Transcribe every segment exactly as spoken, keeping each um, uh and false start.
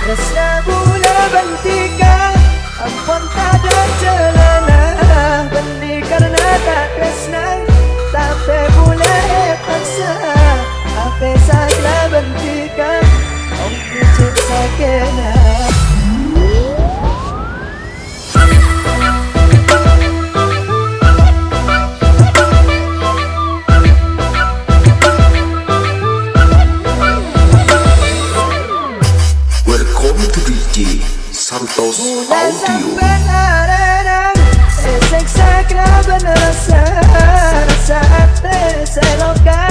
Tresna bulâ bân dhika ampon tadâ' jhâlânna, bânnè karna ta' tresnaè, tapè bulâ èpaksa. Apè sakèna bân dhika, ongghu cè' sakèna. Welcome to D J Santos Audio. Sampèyan arèna èsèksa kalabân rassa, rassa atè sè loka,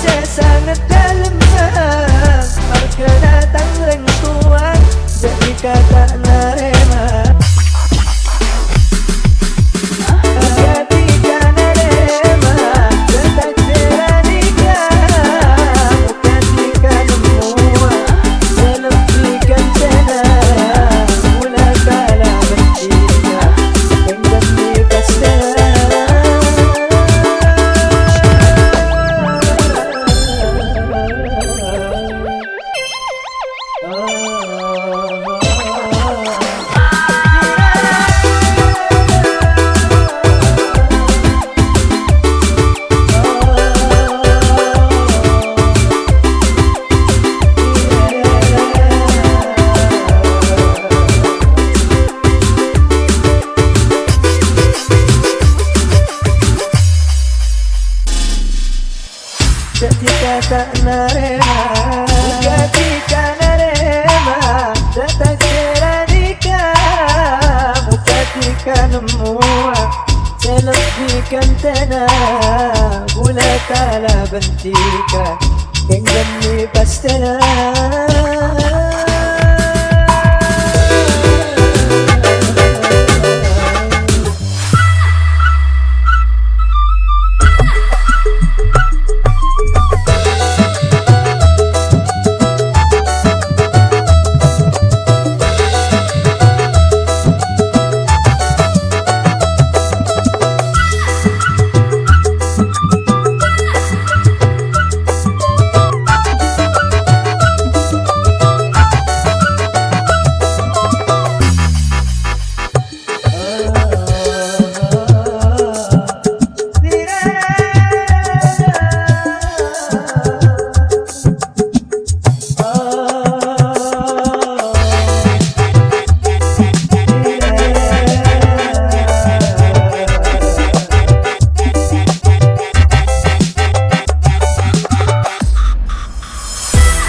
sè sanget dâlemma, parkara tang rèng towa, jhâ' dhika ta' narèma. Jhâ' dhika narèma, jhâ' ta' kèra dhika. Jhâ' dhika ta' narèma, jhâ' dhika narèma, jhâ' ta' kèra dhika, jhâ' dhika nemmowa sè lebbi ghântèna, bulâ kalabân dhika, kèng bânnè pastèna.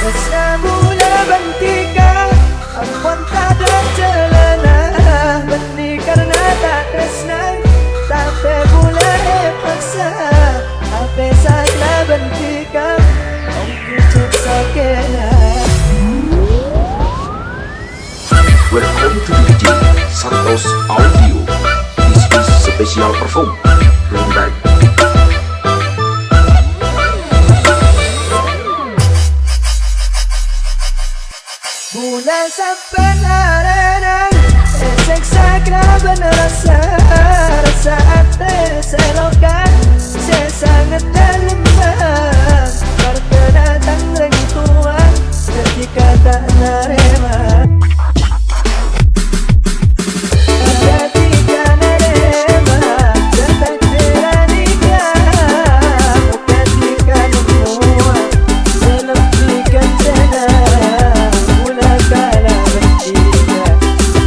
Tresna bulâ bân dhika ampon tadâ' jhâlânna, bânnè karna ta' tresnaè, tapè bulâ èpaksa. Apè sakèna bân dhika, ongghu cè' sakèna. Welcome to D J Santos Audio. This is special perform. Bring back. Bulâ sampèyan arèna èsèksa kalabân rassa, rassa atè sè loka, sè sanget dâlemma, parkara tang rèng towa, jhâ' dhika ta' narèma. Jhâ' dhika narèma, jhâ' ta' kèra dhika, jhâ' dhika nemmowa sè lebbi ghântèna, bulâ kalabân dhika,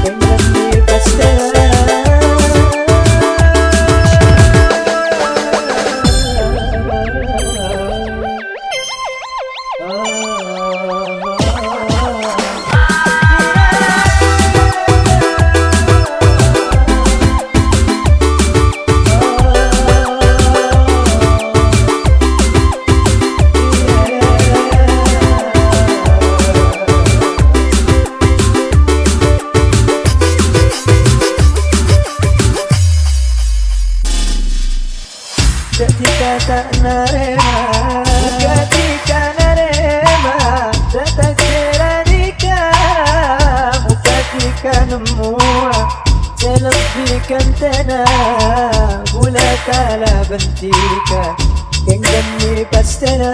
kèng lebbi pastèna. Jhâ' dhika ta' narèma, jhâ' dhika narèma, jhâ' ta' kèra dhika, jhâ' dhika nemmowa sè lebbi ghântèna, bulâ kalabân dhika, kèng bânnè pastèna.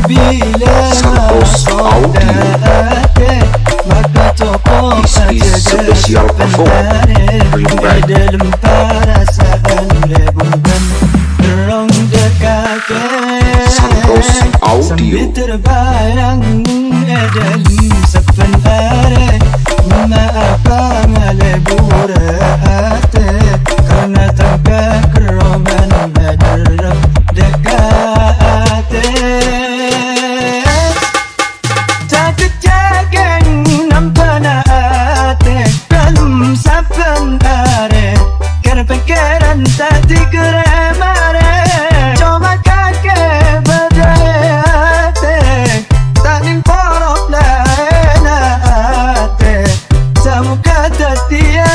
Santos Audio. This is special perform. Remake. Santos Audio. Sakejjhâ' ghun nampana atè, dhâlem sabbhân arè, kèr pèkkèran ta' dighârâ marè. Coma kakè bâdâ è atè, ta' nèng porop laènna atè. Samoga dhâddhiyâ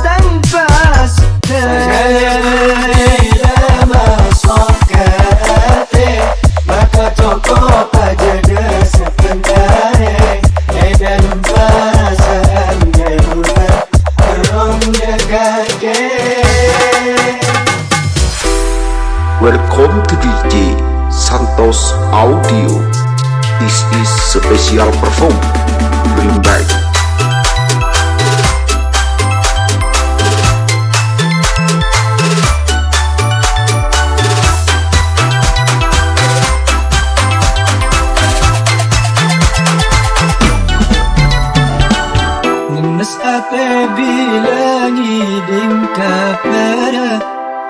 tang pas. Sakalè bâdâ maso' ka atè, maka cokop ajâgâ sabhân arè. È dhâlem parasaan ghâruwa, terrong jâgâ kakè. Welcome to D J Santos Audio. This is special perform. Remake. Ngèmmes atè bilâ ngèdhing kabhâr,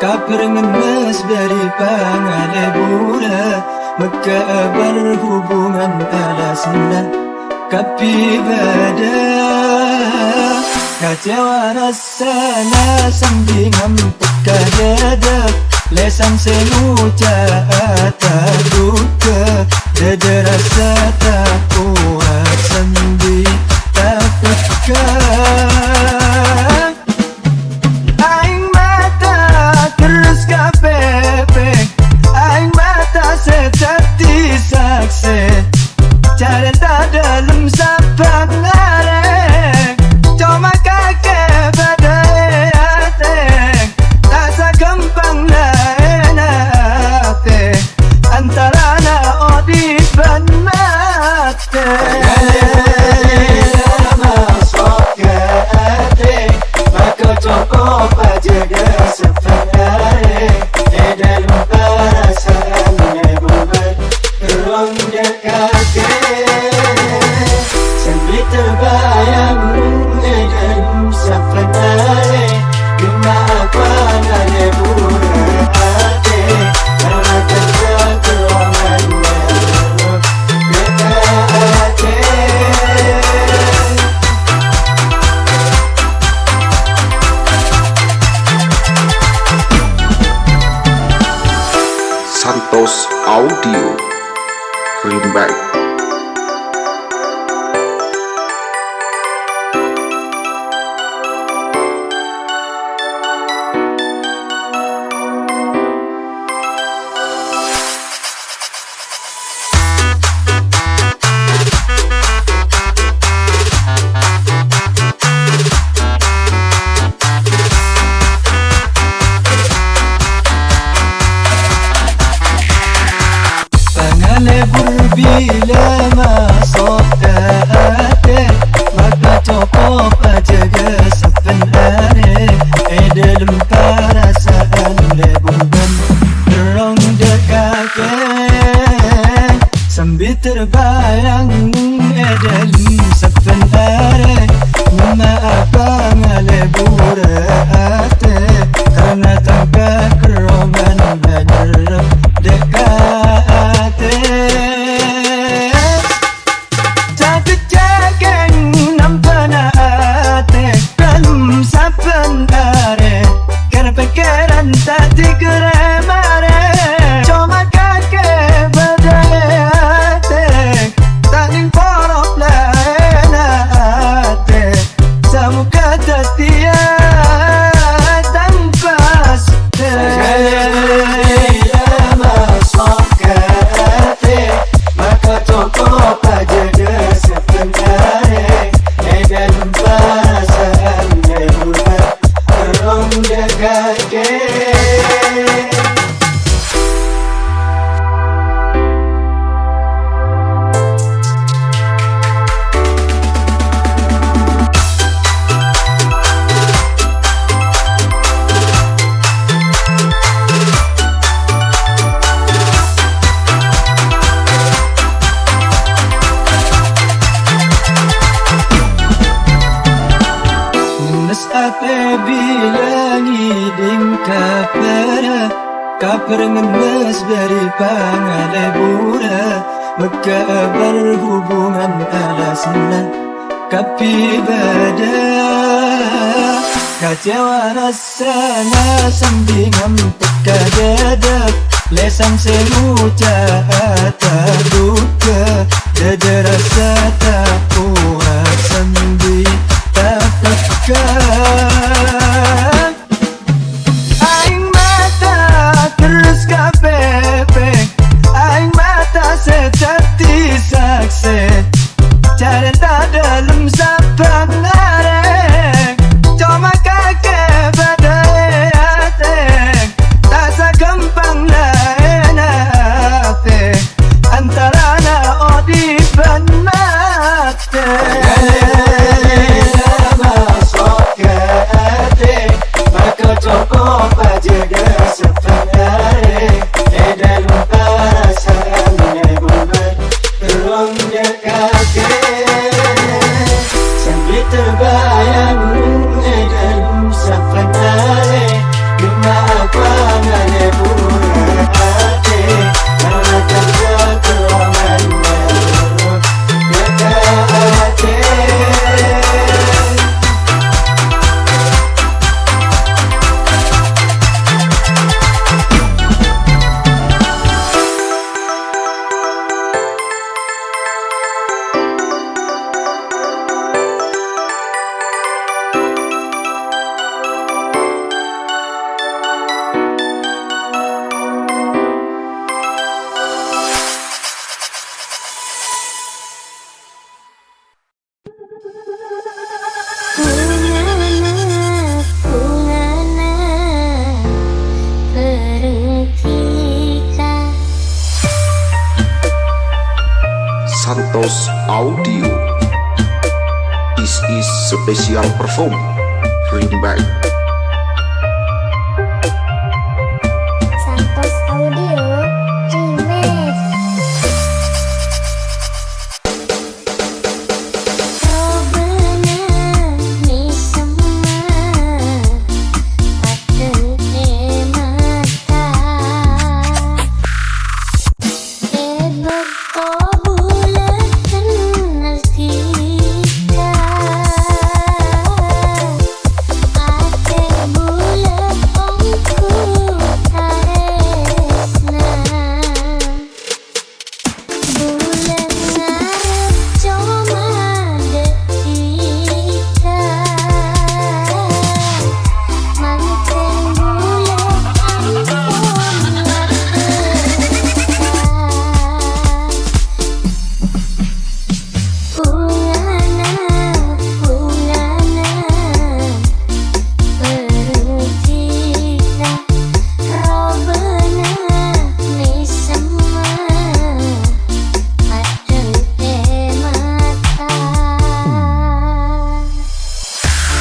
kabhâr ngèmmes dâri pangalebur, mèghâ berhubungan alasanna kabbhi bâdâ. Kacèwa rassana sambi ngampèk ka dâdâ, lèsan sè ngoca' atadhughâ, dâdâ rassa ta' kowat sambi tapèghâ. Aèng mata terros ka pèpè, aèng mata sè dhâddhi saksè. Carèta dhâlem sabbhân arè, coma kakè bâdâ è atè, ta' saghâmpang laènna atè, antarana odi' bân matè. Maka cokop ajâgâ sabbhân arè, è dhâlem parasaan è bubâ, terrong jâgâ kakè. Sambi terbhâjâng è dhâlem sabbhân arè, dimma apa ngalebur atè, arapa terowongan. Santos Audio Remake. Pangalebur bilâ maso' ka atè, maka cokop ajâgâ sabbhân arè, è dhâlem parasaan lè-bubân, terrong jâgâ kakè. Sambi terbhâjâng è dhâlem sabbhân arè, dimma apa ngalebur atè, karna tang kakerroman ngarep dâ' ka atè. Sakejjhâ' ghun nampana atè, dhâlem sabbhân arè, kèr-pèkkèran ta' dighârâ marè. Coma kakè bâdâ è atè, ta' nèng porop laènna atè. Samoga dhâddhiyâ Kabhâr ngennes bâri' pangalebur, mekka berhubungan alasanna kabbhi bâdâ. Kacèwa rassana sambi ngampet ka dâdâ, lèsan sè ngoca' ta' duga, dâdâ rassa ta' kowat sambi ta' pegghâ. Aèng mata terros ka pèpèng, aèng mata sè dhâddhi saksè. Carèta dâlem sabbhân arè, coma kakè bâdâ è atè. Ta' saghâmpang laènna atè, antarana odi' bân matè. Sambi terbayang è dâlem sabbhân arè, dimma pangalebur atè, mara ka kelowar nyarè ka atè. Bhungana, bhungana, bhâreng cèta. Santos Audio. This is special perform. Remake. Santos Audio Remake. Robâna mèsemma padâ è mata. È bâkto bulâ kennal dhika, atè bulâ ongghu tarèsna. Bulâ ngarep coma dâ' dhika, mangkèn bulâ ampon mardhika. Bhungana, bhungana, bhâreng cèta, robâna mèsemma padâ è mata.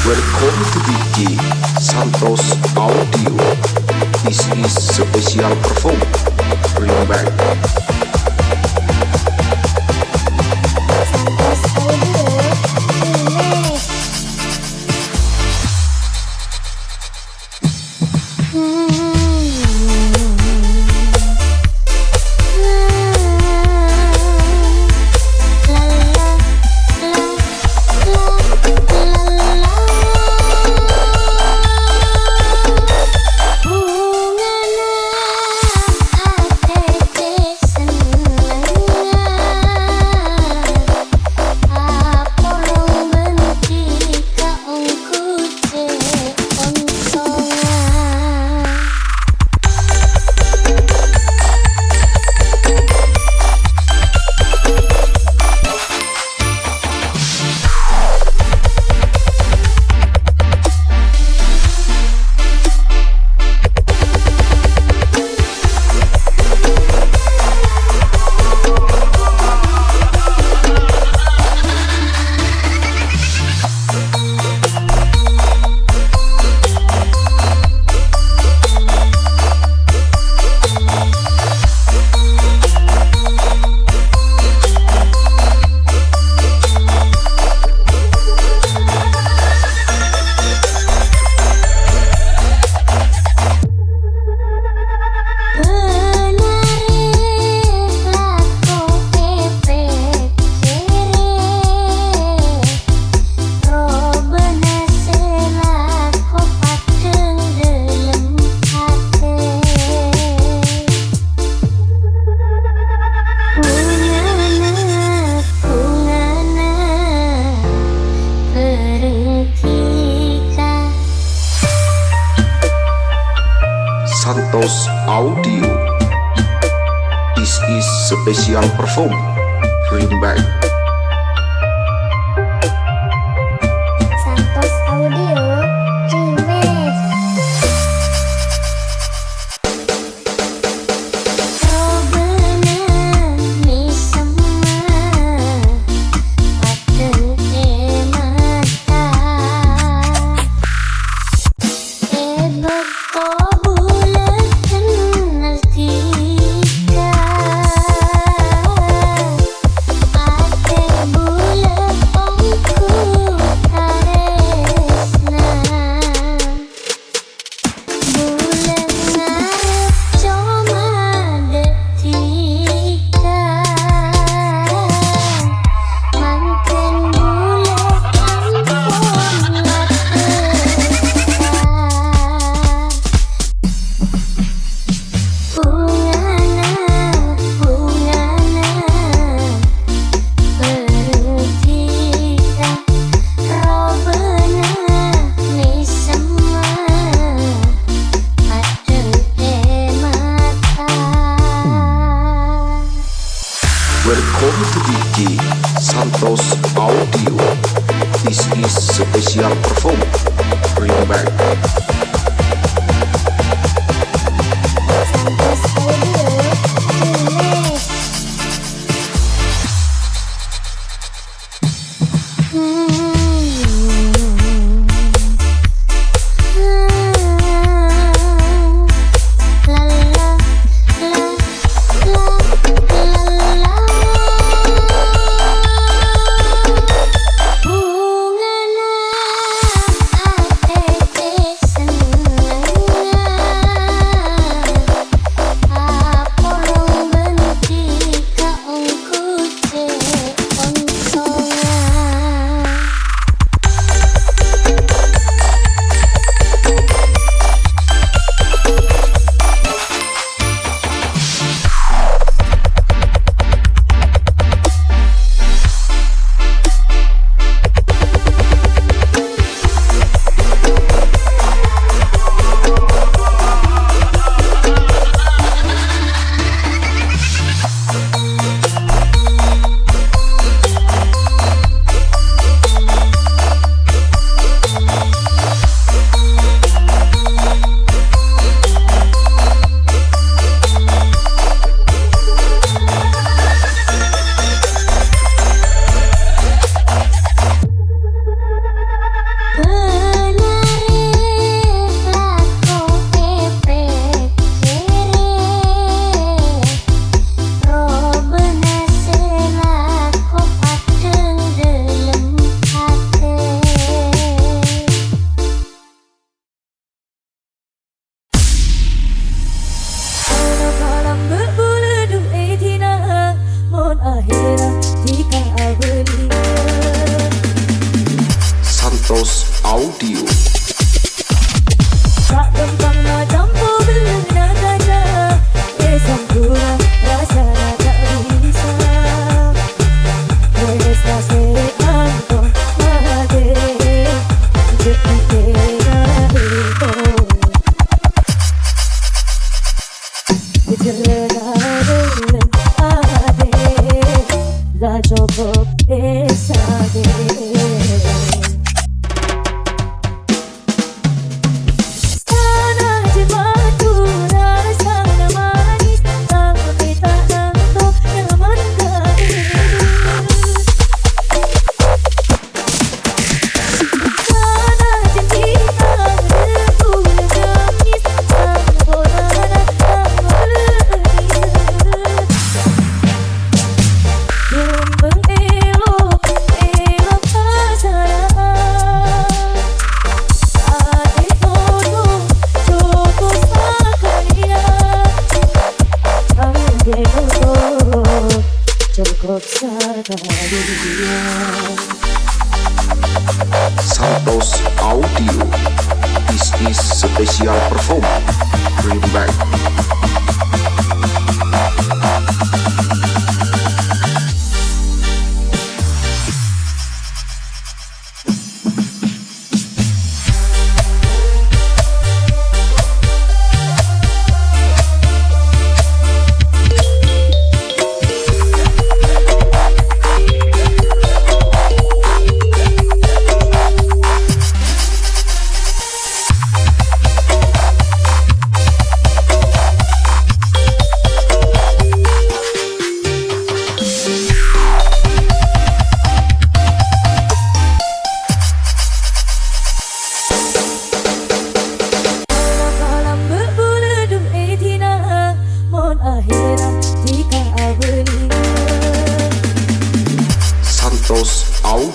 Welcome to D J Santos Audio. This is special perform. Remake. Santos Audio Remake. Audio. This is special perform. Remix. Santos Audio Remix. Bulâ ngarep coma dhâddhi ka, mangkèn bulâ ampon la dhâddhi ka. Bungana, bungana, bârung dhika, robâna mèsemma, adheng è mata. Welcome to D J Santos Audio. This is special perform. Remix. Santos Audio Remix. Ana kalambe bulâ du'e dina'an, mon ahera dhika abâliyâ. Santos Audio. Sa' kempang macampo bellunna kaca, e sampura rasana ta' bisa. Wes tasè' anto mate, jek dikira iko. Jera dalem ate, la cokop esate. Sanajan batu rasana manis, tapè ta' tanto nyaman ka ati. Cukup sakali. Santos Audio. This is special perform. Remix.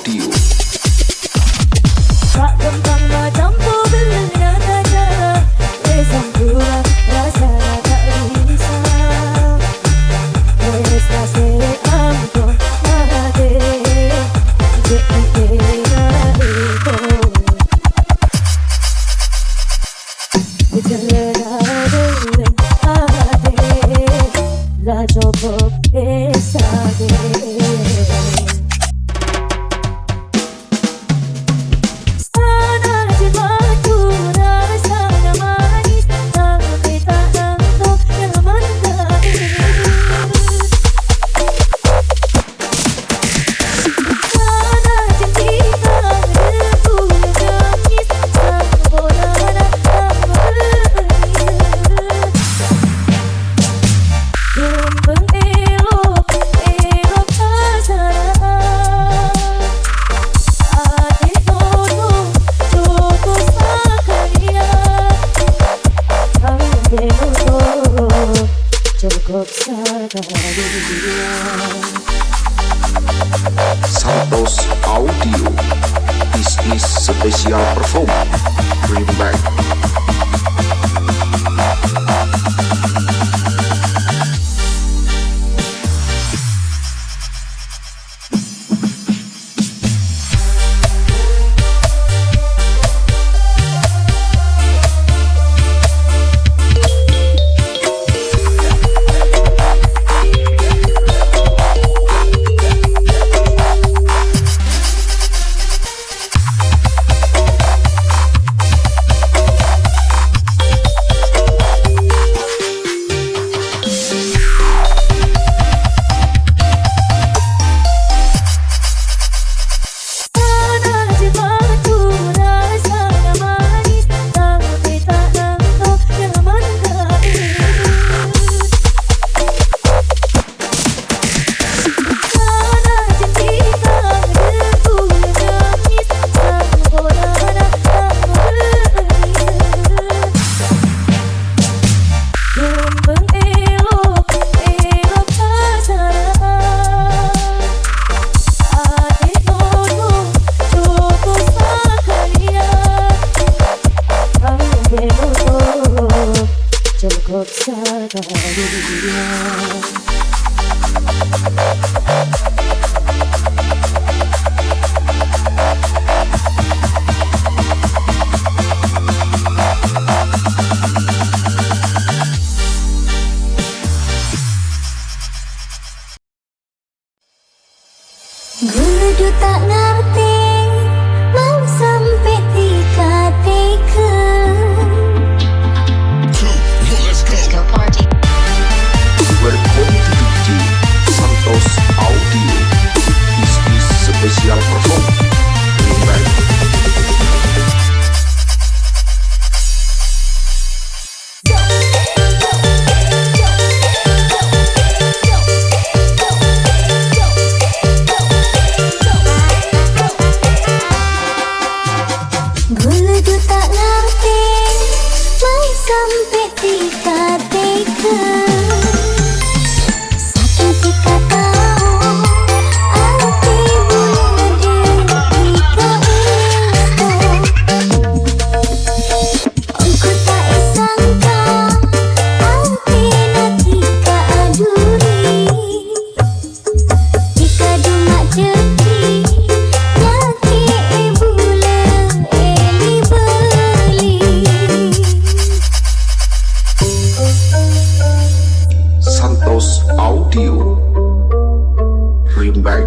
Audio. Sa' kembang macam pobellerra kaca, lesan bulan rasana ta' bisa. Wes kasè ampon mate, jek engkèra iko. Bicara dendam ate, la cokop esage. Sana cuma curang, sana manis, tapi tak tentu nyaman kali. Cukup sakali. Santos Audio. This is special perform. Remake. Cukup sakali. Ghulâ jhâ' ta' ngartè, mon sampè' tèka-tèka. Recording D J Santos Audio. This is special perform. Remake. Ghulâ jhâ' ta' ngartè, mon sampè' tèka-tèka. Sakèng tèka tao, atè bulâ dâri ka'èsto. Engko' ta' èsangka, atèna tèka adhuri. Tèka dumma' dhâddhi, nyakè'è bulâ è li-bâli. Santos Audio. Remake.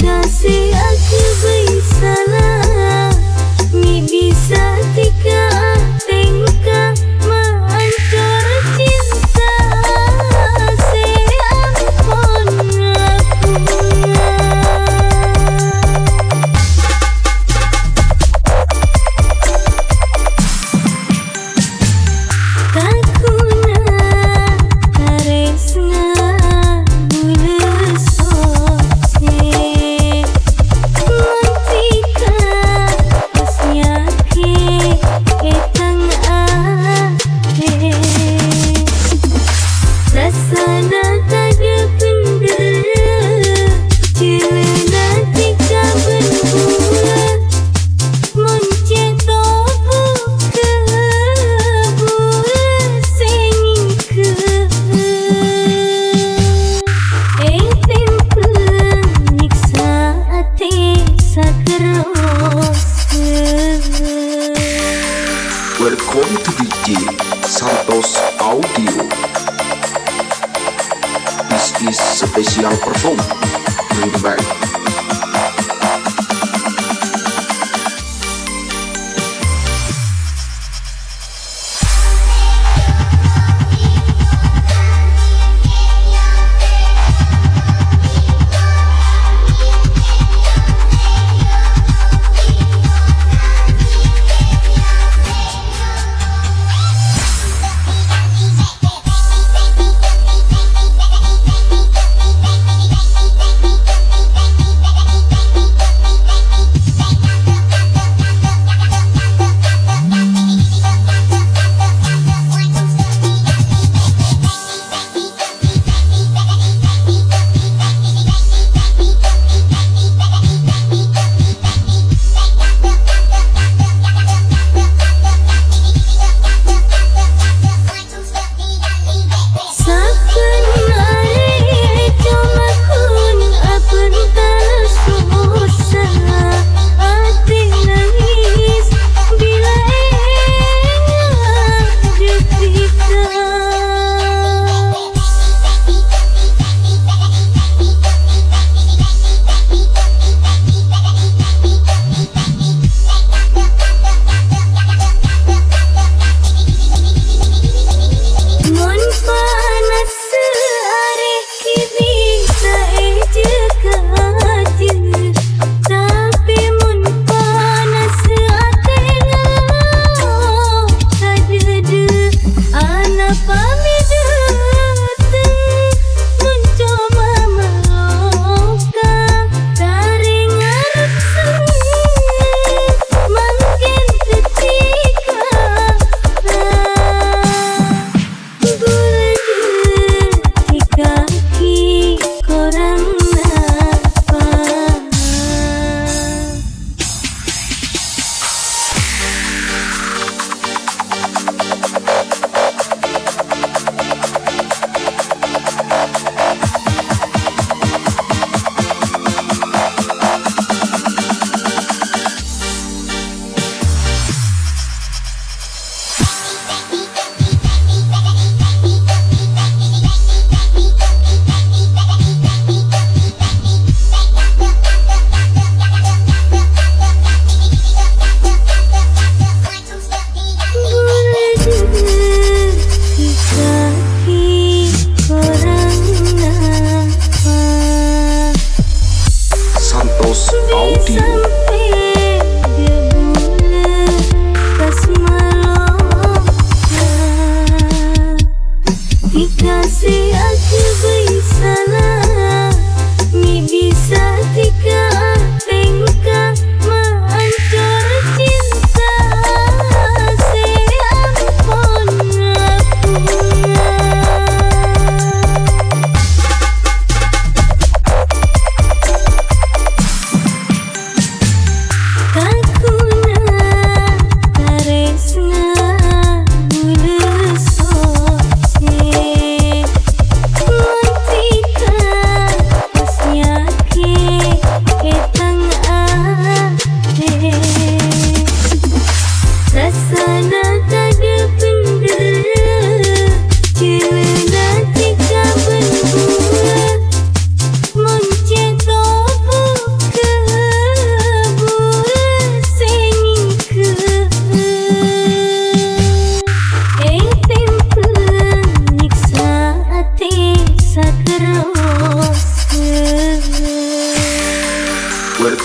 Kasè aghâbây sala, mè' bisa tèka tèngka, maancor cinta sè ampon la bhunga. Kaghuna tarèsna bulâ socè, mon tèka pas nyakè' è tang atè. Rassana tadâ' bhendher, jhâlâna tèka bân bulâ. Mon cè' tobu' ka bulâ sè nyèngghâ, ètèmbhâng nyèksa atè saterrossa. Welcome to D J Santos Audio. This is special perform. Bring back.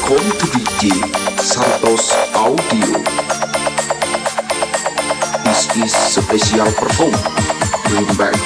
Welcome to D J Santos Audio. This is special perform. Bring back.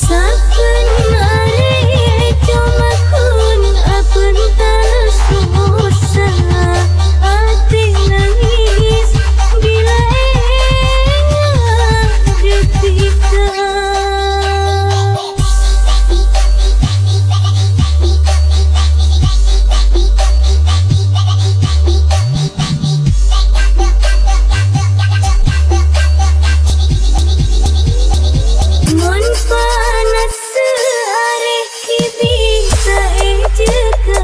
Sabbhân arè coma ghun abânta sossa, atè nangès bilâ ènga' ghâtèka. Mon panas arè ghi' bisa èjâgâ,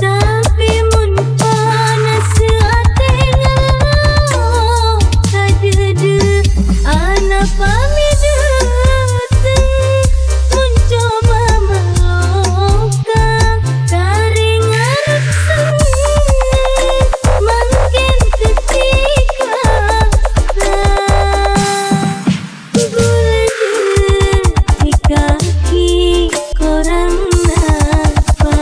tapè mon panas atè ngallo ka dâdâ, anapa mè' dâteng mon coma malloka karè ngareksè, mangkèn ghâtèka. Bulâ dâ' è kakè korang napa?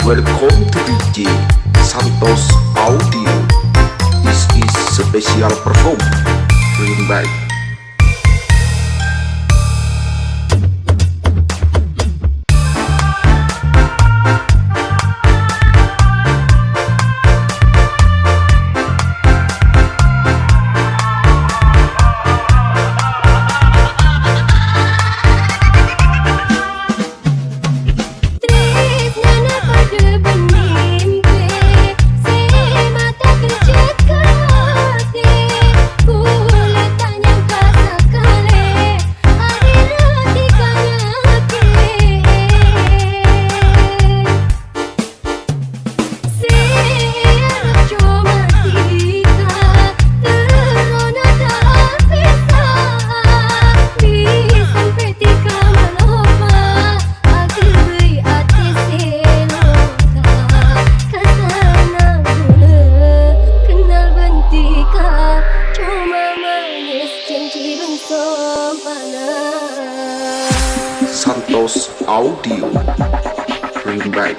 Welcome to D J Santos Audio. This is special perform. Bring back. Tresnana padâ bân mimpi sè mata kerja kati. Kaulâ ta' nyangka sakalè akhèrra tèka nyakè. Sè èarep coma dhika, terrona ta' bisa. Bi' sampè' dhika malopa, aghâbây atè sè loka. Kasana bulâ kennal bân dhika, coma mangès jhânjhi bân sompana. Santos Audio. Bring back.